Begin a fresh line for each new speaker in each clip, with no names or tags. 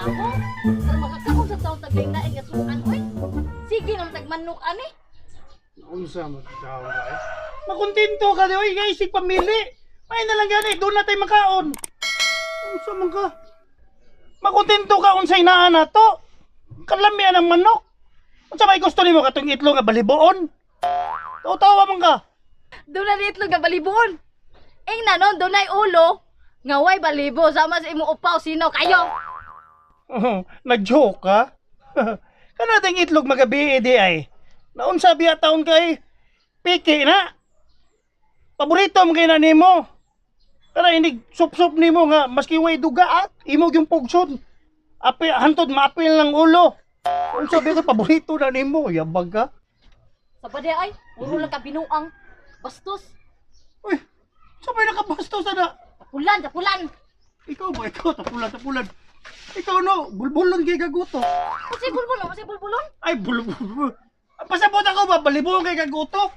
Sabong. Para makakaon sa taong taglain-lain nga sukan oy. Sige naman tag manok ani.
Unsa man ka eh. Makontento ka di oy, guys, sig pamili. May na lang gani, doon na tayo makaon. Unsa man ka? Makontento ka unsay naa na to. Kalamian ang manok. Unsa may gusto nimo katong itlog nga baliboon? Tawa man ka.
Doon na itlog nga balibon. Ing na nun, doon ay ulo. Nga way balibo, sama sa imong upaw, sino kayo?
Nag-joke ka? Kana ding itlog magabi di ay. Naunsa biya taon kay piki na. Paborito mo kay na nimo. Kana inig sup-sup nimo nga maski way duga at imo yung pugson. Api hantod maapil ng ulo. Unsa biya ka paborito na nimo, yabag ka.
Sa di ay, puro lang ka binuang. Bastos.
Uy, sabay nakabastos na.
Tapulan, tapulan.
Ikaw ba ikaw tapulan tapulan. Ikaw no, bulbulon kay kaguto.
Kasi bulbulon, kasi bulbulon.
Ay, bulbul. Pasabot ako ba, balibo kay kaguto.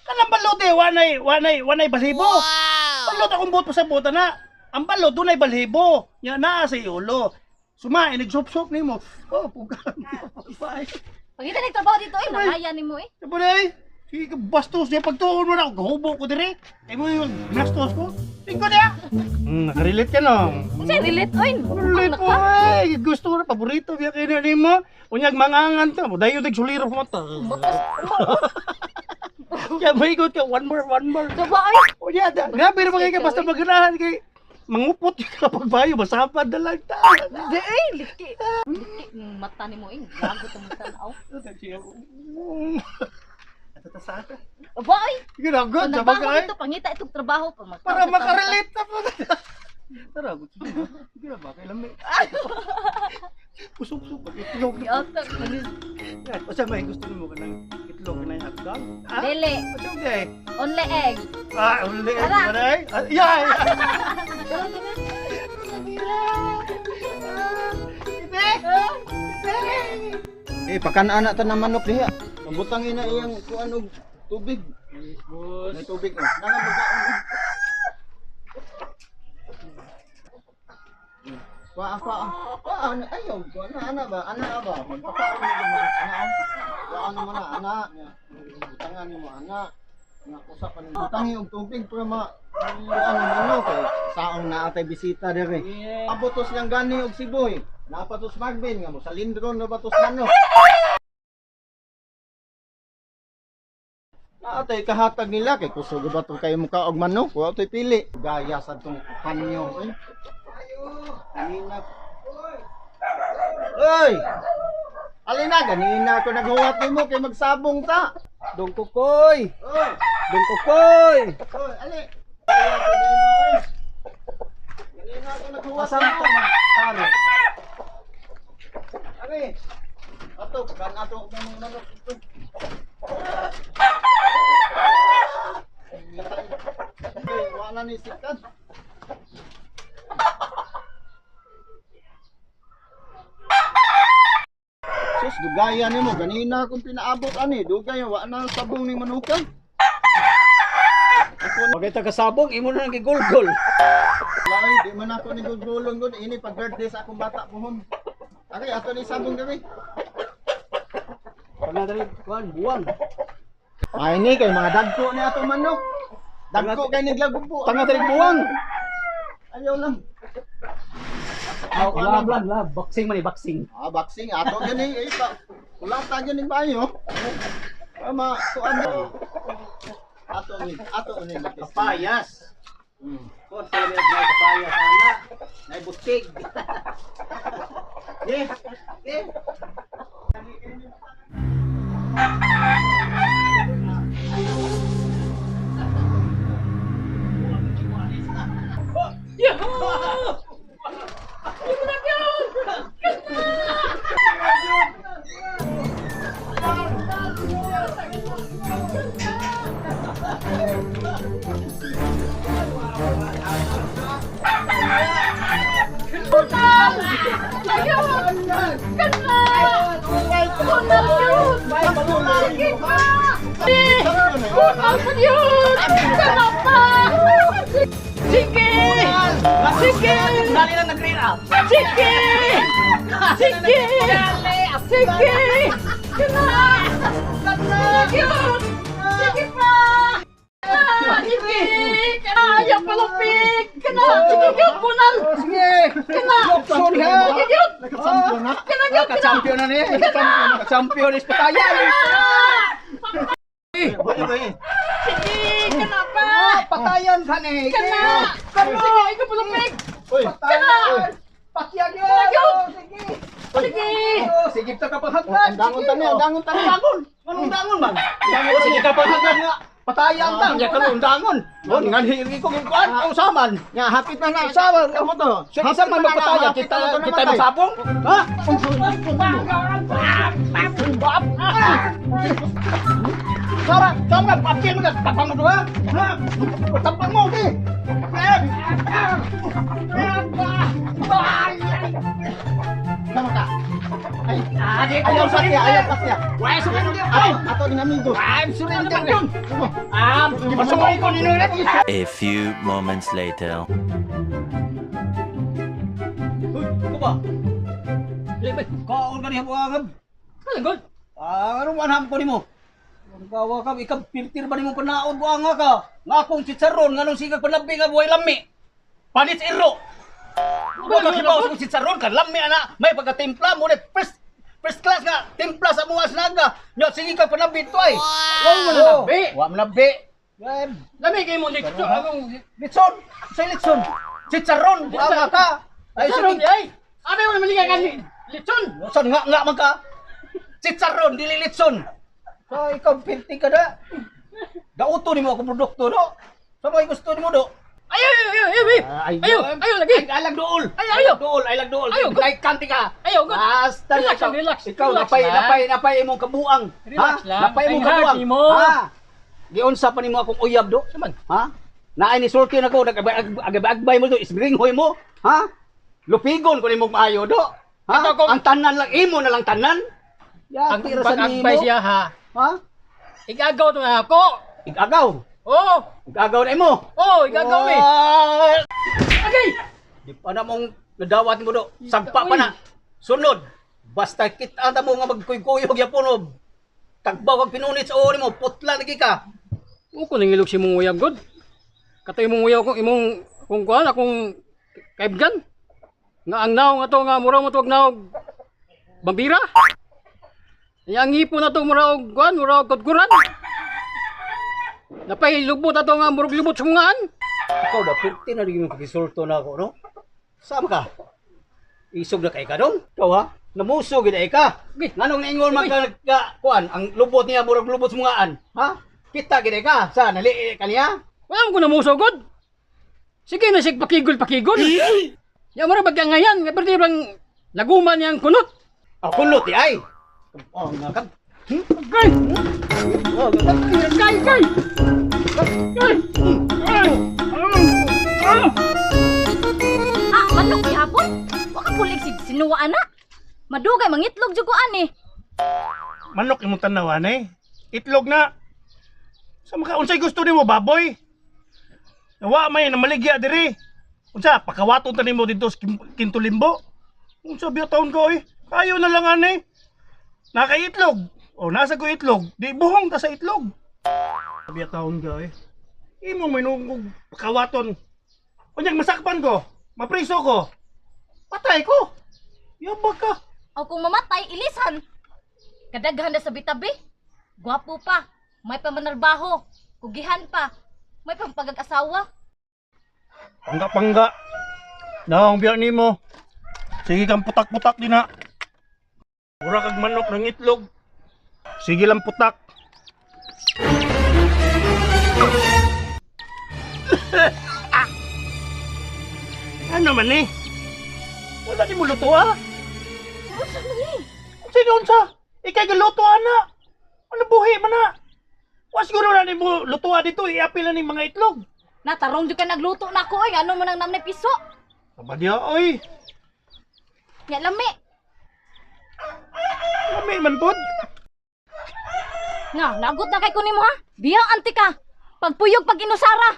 Kanang balot eh, wanay balibo. Wow! Balot akong buot pasabot na. Ang balot, dunay balibo. Nya naa sa ulo. Suma, inig-sop-sop nimo. Oh, puga. Bye.
Pagita nagtrabaho dito eh, nangaya nimo eh.
Sabi na eh, sige ka, bastos niya. Pagtuon mo na ako, gahubo ko dire. Ay mo yung gastos ko. Tingko niya. Nakarelate ka no.
Kasi relate oy.
Relate mo eh. Gusto ko na, paborito biya kayo na nimo. Unyag mangangan ka. Dayo dag suliro ko mata. Kaya maigot ka, one more, one more.
Diba ay?
O yeah, grabe naman kayo ka, basta maganahan kay mangupot yung kapag bayo, masapad na lang ta.
Di ay, liki. Liki ng mata nimo eh. Gago tong tanaw. Aba ay.
Ginagod,
Kung
sa
nagbago
bagay.
dito, pangita itong trabaho pa
Para makarelate na po. Tara, gusto mo. Sige na ba, kailan may... Pusok-pusok, pag itlog.
Giatag manis.
Yan, o siya may gusto mo ka ng itlog na yung hotdog? Ah?
Dili,
O siya, okay.
only egg.
Ah, uli.
Tara.
Tara. Ah, yeah, yeah.
Eh, pakan-ana ta na manok diha. Pambutang ina iyang kuan og tubig. May tubig oh. Nanga bugkaon. Kuan kuan. Kuan ayaw kuan ana ana ba? Ana ba? Magpakaon mo mga ana. Kuan mo na ana. Butangan nimo ana. Nga usa pa nimo. Butangi og tubig para ma kuan ang manok kay saong naa tay bisita dire. Abotos niyang gani og siboy. Napatos Marvin nga mo sa lindron na batos manok. Naatay kahatag nila kay kusog ba to kayo mukha og manok, wa toy pili. Gaya sa tong panyo eh. Kanina. Oy! Alina ganina ko naghuwat nimo kay magsabong ta.
Dong kukoy!
Oy!
Dong kukoy!
Oy, ali. Gaya ko nimo eh. Ganina ko naghuwat.
Asam to magtaro?
Ali. Ato kan ato og mga manok ito. Eh, wala ni sikat. Sus, dugaya nimo ganina akong pinaabot ani, dugay wa na sabong ni manukan. Ako
Bagay ta kasabong, imo na nang gigulgol.
na di man ako ni gugulon gud ini pag birthday sa akong bata pohon. Ari ato ni sabong gabi.
Panadali kuan buwang.
Ay ni kay mga dagko ni atong manok. Dagko kay niglagubo.
Tanga dali buwang.
Ayaw lang.
Lab lab lab, boxing man ni boxing.
Ah, boxing ato gani eh pa. Kulata gani bayo. Tama, kuan na. Ato ni
Kapayas. Kuan sila may may kapayas ana. Nay butig.
Eh, eh.
Sige! Sige!
Dali lang nag-green up.
Sige! Sige! Sige! Kana! Kana gyud! Sige pa! Sige! Kana! Ayaw palupig! Kana! Sige gyud! Bunal!
Sige.
Kana!
Sorry ha.
Sige gyud!
Nagka-champion na.
Kana gyud! Kana!
Ka-champion na ni. Ka-champion is patayan.
Sige! Kana pa!
Patayan ka ni.
Kana! Sige! Ayaw palupig!
Uy,
Patayan. Patyan yun.
Kana gyud!
Sige.
Sige!
Oh, sige ta ka panghagdan.
Ang dangon tani, ang dangon tani.
Dangon. Anong dangon man? Oh, sige ka panghagdan nga. Patayan ta. Nya ka dangon. Oh, nganhi ko ging kuan. Ang saman.
Nya, hapit na na.
Usaman.
Kamo to.
Sa isa man magpatayan, kita kita magsabong. Ha? Sama, sama, papel mo ka, tapang mo doon, ha? Tapang mo, di.
Tama ka. Ay,
Ayaw
ayaw sa siya, ayaw sa siya.
Why surrender?
Ato, ato ning amigo.
I'm surrender. Ah, masuway ko nino
A few moments later.
Uy, ko ba? Kaon ka niya buangab.
Ano gol?
Ah, anong wanham ko nimo? Ang bawa ka, ikaw filter ba nimo panaon buanga ka? Nga akong chicharon, nga nung sigag panabi nga buhay lami. Palit iro. Wa ka kibaw sa chicharon ka lami ana, may pagkatimpla mo ni first first class nga timpla sa mga sinaga. Nya sige ka panabi to ay. Wa
mo nalabi.
Wa mo labi.
Lami kay mo litso akong
Litson, sa litson. Chicharon buanga ka. Ay
litson
sige.
ay. Abi mo naman ka litson.
Litson nga nga man ka. Chicharon dili litson. So ikaw pinti ka na. Dauto nimo ako produkto no. Sa mga gusto nimo do.
Ayo ayo ayo ayo. Ayo ayo lagi.
Ay, alag dool.
Ayo, ayo.
Alag dool, alag dool.
Ayo, good.
Ay, kanti ka.
Ayo, good.
Basta
Relax
ikaw,
lang, relax.
Ikaw
Relax
napay
lang.
napay napay imong kabuang.
Relax
ha?
lang.
Napay imong
Ay,
kabuang.
hagi mo.
Ha? Giunsa pa nimo akong uyab do?
Saman?
Ha? Naay ni sulti nako nag-agbay mo do, isbringhoy mo. Ha? Lupigon ko nimo maayo do. Ha?
Ito kung-
Ang tanan lang imo na lang tanan. Ya,
Ang
tira sa nimo.
pag-agbay siya ha.
Ha?
Igagaw to na ako.
Igagaw.
Oh,
Igagaw na imo.
oh, igagaw mi.
Ah!
Agay.
Di pa na mong nadawat mo do. Sagpa pa
Uy.
na. Sunod. Basta kita ta mo nga magkuy-kuyog yapon mo. Tagbaw kag pinunit sa ulo mo, putla lagi ka.
Uko ning ilog si mong uyab god. Katay mong uyab kung imong kung kuan akong kaibgan. Nga ang naong ato nga mura mo tuwag naog bambira. Iya ang ngipon ato mura og kuan mura og kudkuran. Napay lubot ato nga murag lubot sungan.
Ikaw da pirti na rin yung kagisulto na ako, no? Sama ka. Isog na kay ka dong. Ikaw ha? Namuso gid ay ka.
Uy.
Nganong naingon man ka, ka kuan, ang lubot niya murag lubot sungaan, ha? Kita gid ay ka sa nali kaniya.
Wala mo ko namuso god. Sige na sig pakigol pakigol. Ya mura bagyangayan nga perti bang laguman niyang kunot.
Ah, kulot di ay. Oh, nga ka.
Agay!
Oh, nga ka.
Kay kay! Kay! Ay! Ah!
Ah, manok gihapon. Wa ka pulig si sinuwa ana. Madugay mangitlog jud ko ani.
Manok imong tanawan eh. Itlog na. Sa maka unsay gusto nimo baboy? Nawa may namaligya diri. Unsa pakawaton ta nimo didto sa Kintulimbo? Unsa biya taon ko eh? Kayo na lang ani. Nakay itlog. O nasa ko itlog, di buhong ta sa itlog. Biya taon ka eh. Imo may nung pakawaton. Unyag masakpan ko, mapriso ko. Patay ko. Yabag ka.
O kung mamatay, ilisan. Kadaghan na sa bitabi. Gwapo pa. May pamanarbaho. Kugihan pa. May pampagag-asawa.
Pangga-pangga. Naong biya nimo. Sige kang putak-putak din na. Mura kag manok ng itlog. Sige lang putak. Ano man eh? Wala ni mo luto ah.
Unsa man ni?
Sino unsa? Ikay galuto ana. Ano buhi man na? Wa siguro na nimo luto dito iapil na ning mga itlog.
Natarong jud ka nagluto na ko oy. Ano man ang namnay piso?
Abadya oy.
Nya lami.
Lami man pod.
Nga, nagot na kay ko nimo ha. Biya anti ka. Pagpuyog pag inusara.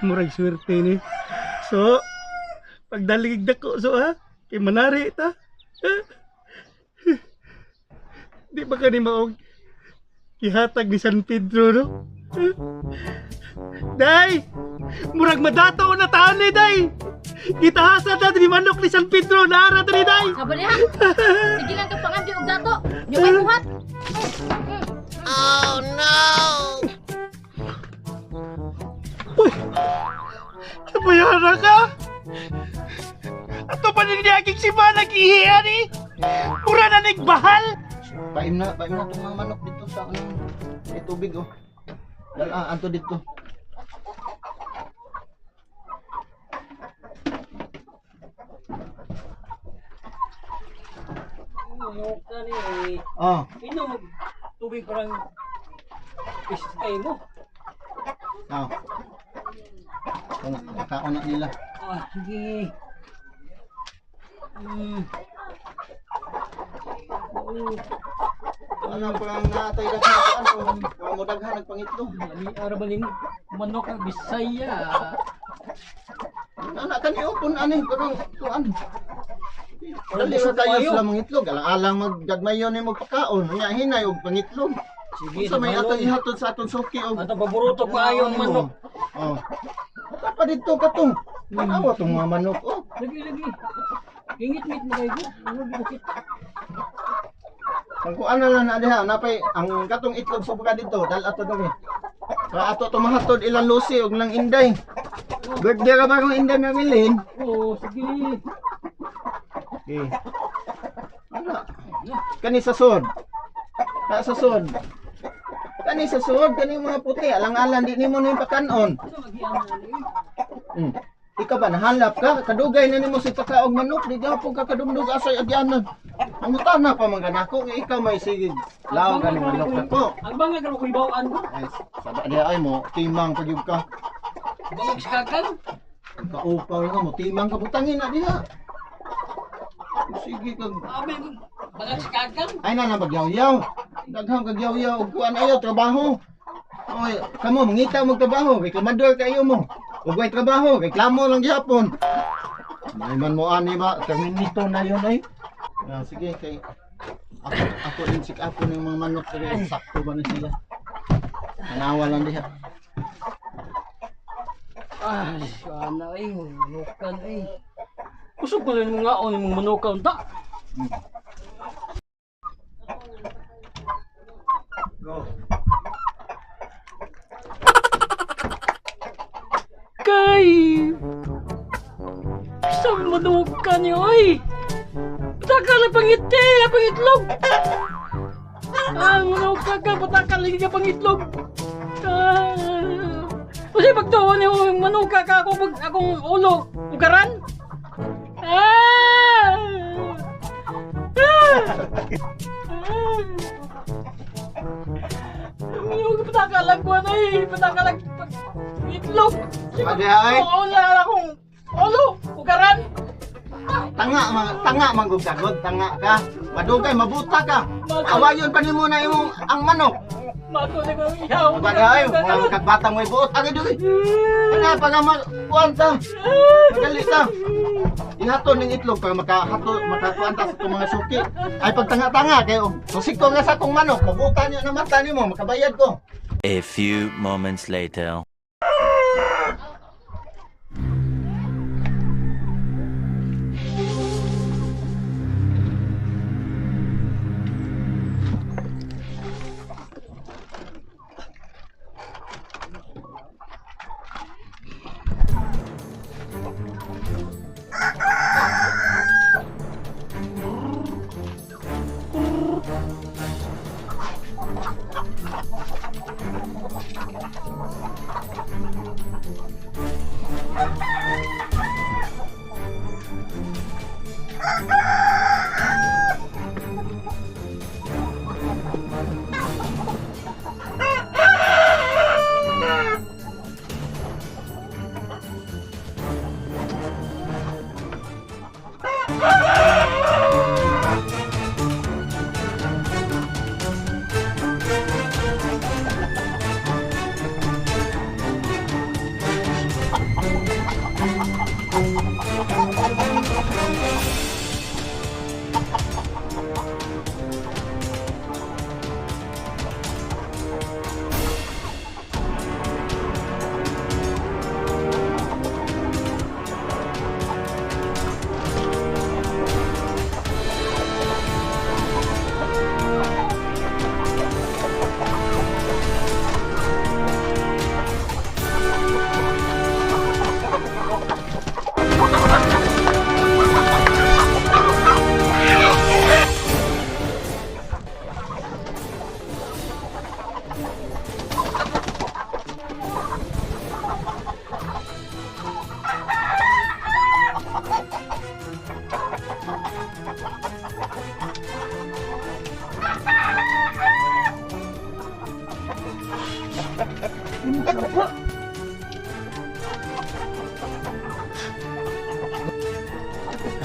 Murag swerte ni. So, pagdaligig dako so ha, kay manari ta. Di ba ka ni maog ihatag ni San Pedro, no? Day! Murag madato na taon ni Day! Gitahasan na ni manok ni San Pedro, naara ni Day!
Saba niya. Sige lang kang pangandi og dato. Nyo kay buhat.
Uy! Nabayara ka! Ato pa rin niya aking si nag-ihiyan eh! Mura na nagbahal!
Paim na itong mga manok dito sa ano, may tubig oh. Dal ah, anto dito.
Manok ka ni.
Oh,
Inom tubig parang istay mo.
oh. Kana, kaon na nila.
Ah, sige. Mm.
Ano pa ang natay daghan sa ano, wa mo daghan nagpangitlog.
Lami ara ba ning manok ang Bisaya.
Ana kani upon ani karong kuan. Dali ra kayo sila mangitlog, alang-alang maggagmayon ni magpakaon, unya hinay og pangitlog.
Sige,
Unsa may
balon.
atong ihatod sa atong suki og
Ato paborito pa ayo ang manok.
Oh. Pa dito ka tong. Tanawa tong mga manok oh.
Lagi lagi. Ingit-ngit mo kayo. Ano di kita?
Ang kuan na lang na diha, napay ang katong itlog sa buka dito, dal ato dumi. Sa ato tumahatod ilang lusi og lang inday. Birthday ra ba kung inday Marilyn?
Oo, sige.
Okay. Ano? Kani sa sod. Ka sa sod. Kani sa sod, kani yung mga puti, alang-alang di nimo ni pakanon.
Ano magian na ni?
Mm. Ikaw ba nahalap ka? Kadugay na nimo si pakaog manok, di gapon ka kadumdug asay agyanan. Mangutana pa man ganako nga ikaw may sige law gani manok nako.
Ang bangag ra ko ibawaan ko.
Ay, sada diha ay mo timang pa gyud ka.
Bangag sa kakan.
Kaupaw nga mo timang ka butangin na diha. Sige kag
Abi bangag sa kakan.
ay na na magyawyaw. Daghang kagyaw-yaw og kuan ayo trabaho. Oy, kamo mangita mo trabaho, reklamador kayo mo. Ug way trabaho, reklamo lang gihapon. May man mo ani ba, terminito na yun ay. Ah, sige kay ako ako din sik apo ng mga manok kay sakto ba na sila. Tanawa lang diha.
Ay, ana ay manukan ay. Kusog ko rin mga on mong manukan ta.
Go.
Kay sa manukan niyo ay. Pataka na pangiti, pangitlog. Ah, manukan ka, pataka lagi ka pangitlog. Ah. Kasi pagtuo niyo manuka ka ako pag akong ulo ugaran. Ah! Ah! Ah! Yung pataka lang ko na eh, pataka lang itlog.
Pwede, ay.
Oo, wala akong ulo, ugaran.
Tanga mga tanga manggugagod, tanga ka. Madugay mabuta ka. Awayon pa nimo na imong ang manok.
Mako na kong ihaw.
Bagay, mga kagbata mo ibuot. Agay dili. Ano pa nga kuan ta? Madali ta. Ihaton ning itlog para makahato makakuan ta sa itong mga suki. Ay pagtanga-tanga kay og susik ko nga sa akong manok, mabuta niyo na mata nimo, makabayad ko.
A few moments later.
Saba.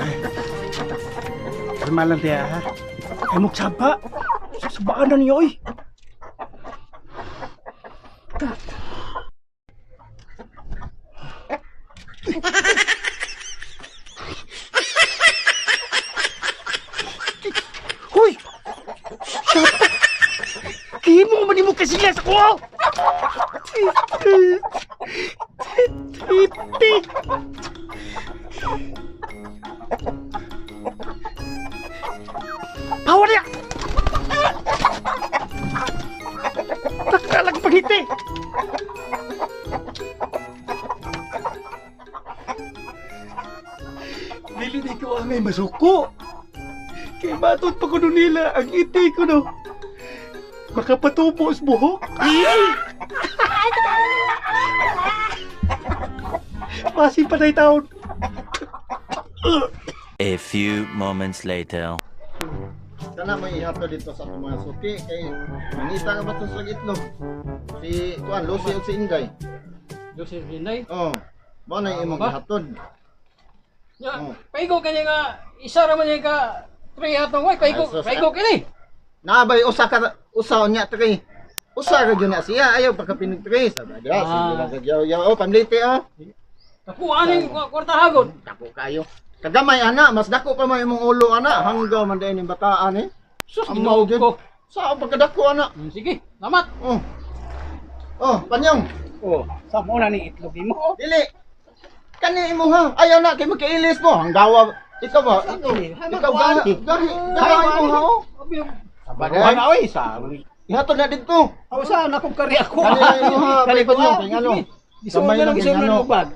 Ay. Kalma lang tiya ha. Ay mo saba. Sabaan na niyo oy. Hoy! Saba! Kimo man nimo kasi sa ko. Titik. Power niya! Takalag pangiti! Dili na ikaw angay masuko. Kay matod pa kuno nila ang iti ko no. Makapatubo sa buhok. Masin patay taon.
A few moments later.
Kana may ihatod dito sa atong mga suki kay mangita ka ba to sa itlog? Si kuan Lucy ug si Inday.
Lucy Inday.
Oh. Mao na imong
Ba?
ihatod.
Ya,
Oh.
paigo kanya nga isa ra man niya ka tray atong way, paigo,
Ay, sus,
paigo kini.
Naabay usa ka usa unya tre. Usa ra gyud na siya ayaw pagka pinigtre sa badya
Ah.
sige lang kag yaw yaw oh pamlite oh.
Kakuha ning kwarta hagod.
Dako kayo. Kagamay ana, mas dako pa man imong ulo ana, hanggaw man dayon ning bataan eh.
Sus,
Amaw
Ginoo
gyud.
ko.
Sa pagkadako ana.
Sige, salamat.
Oh. Oh, panyong.
Oh, sa mo na ni itlog nimo.
Dili. Kani imo ha. Ayaw na kay magkailis mo. Hanggawa. Ikaw ba? Ikaw, ikaw gahi, gahi, gahi mo ha. oh.
Sabaduhan na oy sa.
Ihatod na didto.
Aw sa na kong kari ako.
Kani imo ha,
Kani
kay
ko
panyong kay ngano.
Isuod
Gamay
na
lang
lang
kay
isuod
ngano.
na bag.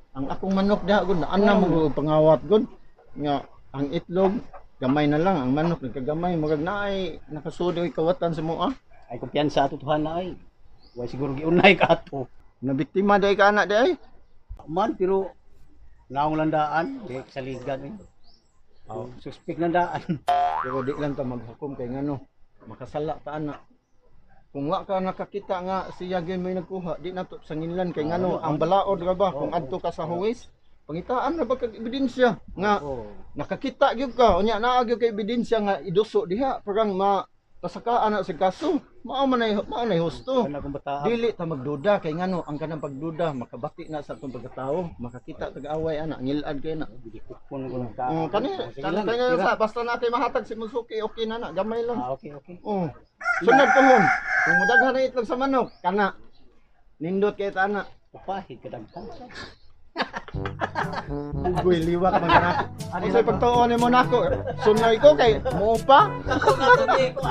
Ang akong manok diha gud na ana mo gud pangawat gud nga ang itlog gamay na lang ang manok nagkagamay murag naay nakasud oy kawatan sa moa.
Ay kumpiyansa atutuhan na ay. Way siguro giunay ka ato.
Nabiktima day ka ana day.
Man pero naong landaan, di saligan eh. Oh, suspek na daan.
Pero di lang ta maghukom kay ngano makasala ta ana. Kung wa ka nakakita nga siya gyud may nagkuha, di na to sanginlan kay ngano ang balaod ra ba kung adto ka sa huwis, pangitaan ra ba kag ebidensya nga
Oh.
nakakita gyud ka unya naa gyud kay ebidensya nga iduso diha parang ma pasakaan na sa kaso. Mao man ay mao nay husto.
Kana kong bataa.
Dili ta magduda kay ngano ang kanang pagduda makabati na sa atong pagkatao, makakita tag-away ana, ngilad kay na.
Gikupon ko ng tao.
Oh, kani
Sige
kani
lang,
kani
tira.
sa basta na kay mahatag si Musuki okay na na, gamay lang.
Ah, okay, okay.
Oh. Sunod pohon. Kung mudaghan na itlog sa manok, kana. Nindot kay ta ana.
Upahid ka daghan.
Ugoy liwat man kana. Unsay pagtuon nimo nako? Sunoy ko kay muupa.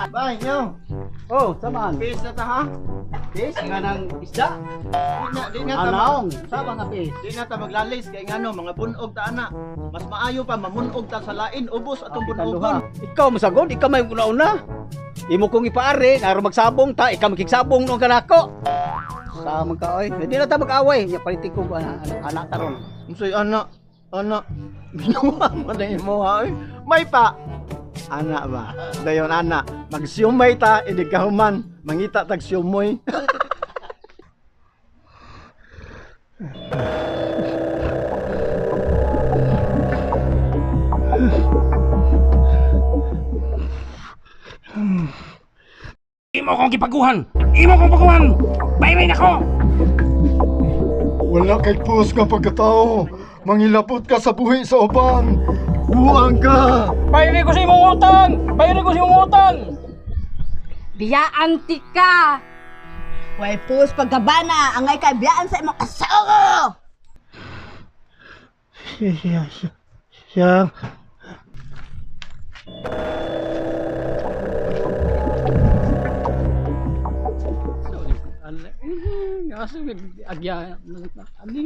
Bye, nyo.
Oh, samaan.
Peace na ta ha. Peace.
Nga nang isda.
Di na ta
Anaong, sama nga pis.
Di na ta maglalis kay ngano mga bunog ta ana. Mas maayo pa mamunog ta sa lain ubos atong bunogon.
Ikaw masagod, ikaw may una-una. Imo kong ipaari, aron magsabong ta, ikaw makigsabong noon kanako. Sama ka oy. Hindi na ta mag-away. Nya palitik ko anak, anak taron.
Unsay ana? Ana. Binuha mo na imo ha. oy. May pa. Ana ba? Dayon ana. Magsiumay ta inig kahuman. Mangita tag siumoy.
Imo kong gipaguhan! Imo kong paguhan! Bayrin ako!
Wala kay puos nga pagkatao. Mangilabot ka sa buhi sa uban. Buang ka.
Bayrin ko sa imong utang! Bayrin ko sa imong utang!
Biyaan ti ka.
Way pus pagkabana, angay kay biyaan sa imong asawa.
Siya, siya, siya.
Asa agya ani.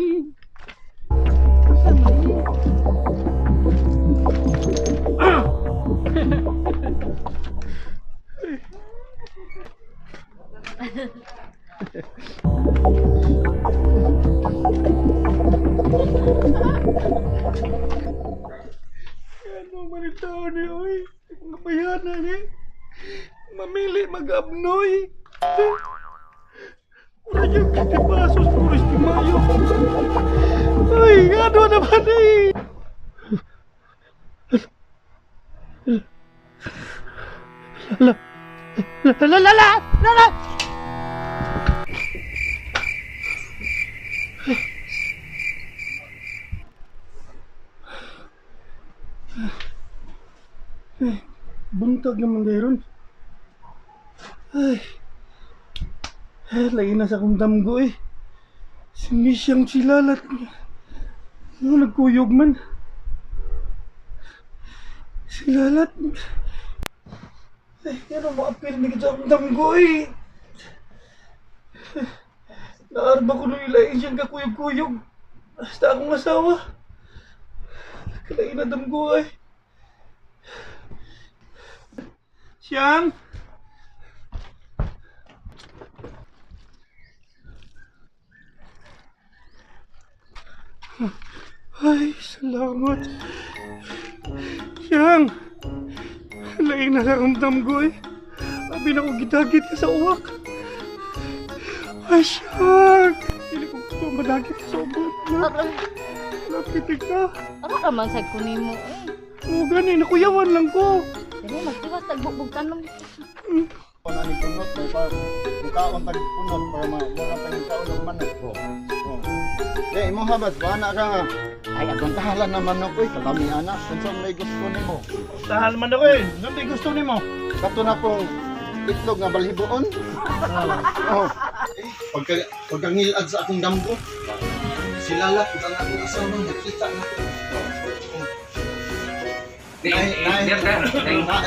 Ano man yung tao ni oy? Mga bayana ni. Mamili mag-abnoy. Murag yung 50 pesos, puros di mayo. Ay, ano naman eh. La la la la la la. Ay, buntag naman gayron. Ay. Ay, lagi na sa akong damgo eh. Si Miss Yang silalat. Ano, nagkuyog man. Silalat. Ay, ano mo apil ni sa akong damgo eh. Naarba ko nung ilain siyang kakuyog-kuyog. Basta akong asawa. Kalain na damgo eh. Siyang! Ay, salamat. Siyang! Laing nararamdam ko eh. Abi na ko gidagit ka sa uwak. Ay, siyang! Hindi ko gusto madagit ka sa uwak. Lapit ka.
Ara man sad ko nimo eh.
Oo, gani. Nakuyawan lang ko.
Dili magtiwas tagbugbog tanong.
Ano ni punot may pa mukaon tag punot para ma mura pa yung kaon ng manok. Oh. Oh. Di imo habas ba na ka nga. Ay agong tahalan na manok oy kalami ana. Unsa may gusto nimo?
Tahal man ako eh. Ano may gusto nimo?
Kato na pong itlog nga balhiboon. Oh. Pagka pagkangilad sa akong damgo. Sila ug ang akong asawa nakita na ko.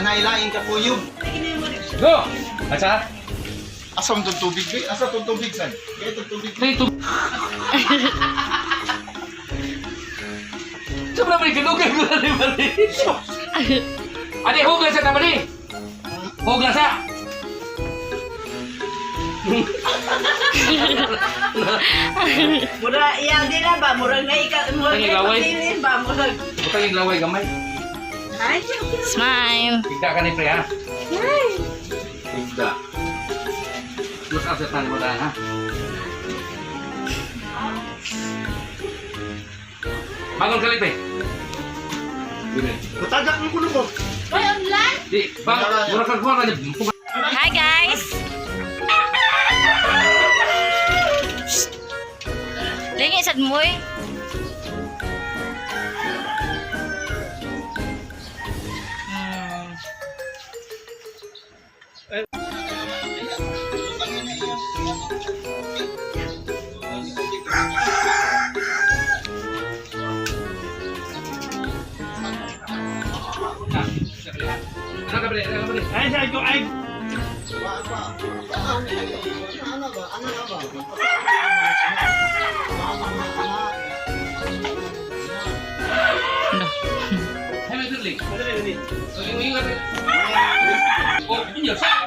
Nailain ka kuyog.
Go! Asa?
Asa man tong tubig be? Asa tong tubig san? Kaya tong tubig.
Dito. Sobrang may kalugay ko na rin mali. Ate, hugla sa tamali. Hugla sa.
Mura iya di na ba murag na ika murag
Ang
na
ilaway.
pagilin ba murag.
Butang yung laway gamay.
Ay,
Smile.
Tigda ka ni pre ha. Tigda. Look up sa tanim mo tayo ha. Bangon ka lipe.
Matagak mo kuno ko.
Hoy, online.
Di, bang, mura kang kuha ka niya.
Hi guys. Lingi sad mo eh.
Ano ka pre? Ano ka pre?
Ay, sabi ko, ay,
Ba ba. Ana ba? Ana ba?
Ay, may dili. Yung yung yung. Oh, inyo sa.